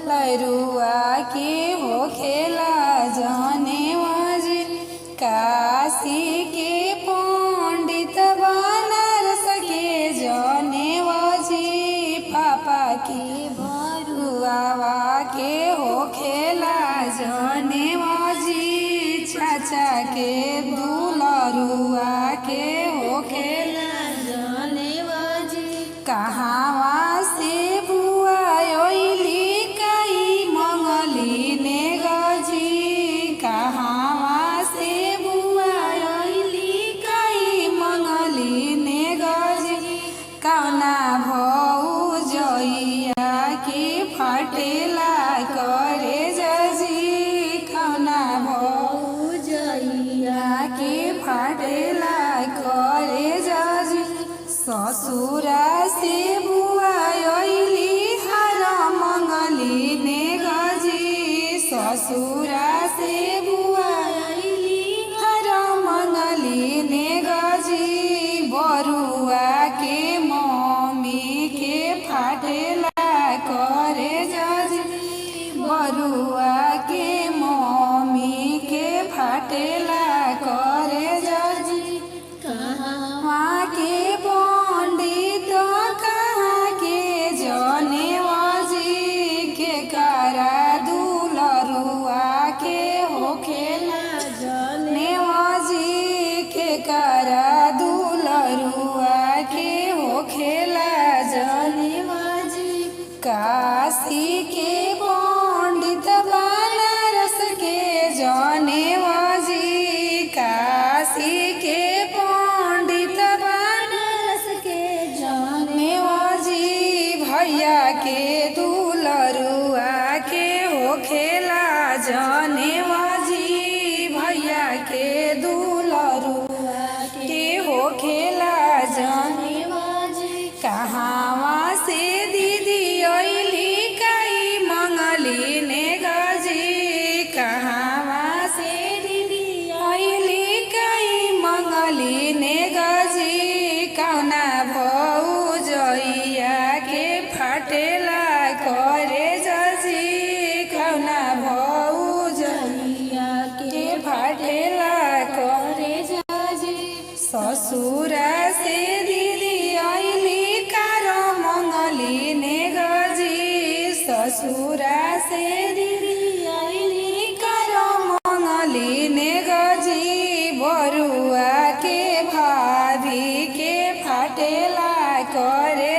लरुआ के होखेला जनेवाजी। काशी के पंडित बनारस के जनेवाजी। पापा के बरुआवा के होखेला जनेवाजी। चाचा के दुलरुआ के होखेला जनेवाजी। कहवा से बुआ अइली काई मंगली ने गजी। कहवा से बुआ अइली काई मंगली ने गजी। कौना भौजैया के फटेला करे जजी। कौना भौजैया के फटेला करे जजी। ससुरा से बुआ अइली हर मंगली ने गजी। ससुरा से बुआ अइली हर मंगली ने गजी। बरुआ के मम्मी के फाटेला करे जजी। बरुआ के मम्मी के फाटेला करे जजी। कहाँ के पंडित कहाँ के जनेवाजी। के करा दुलरुआ के होखेला जने नेवाजी। के करा दुलरुआ के होखेला जनेवाजी। काशी के पंडित बनारस के जनेवाजी। काशी के पंडित बनारस के जनेवाजी। भैया के दुलरुआ के होखेला जनेवाजी। भैया के दुलरुआ के होखेला जनेवाजी। कहवा से दीदी अइली काई मंगली ने गजी। कहवा से दीदी अइली काई मंगली ने गजी। कौना भौजैया के फाटेला करे जजी। कौना भौजैया के फाटेला करे जजी। ससुरा से दीदी अइली कार मंगली ने गजी। ससुरा से दीदी अइली कार मंगली ने गजी। बरुआ के भाभी के फाटेला करे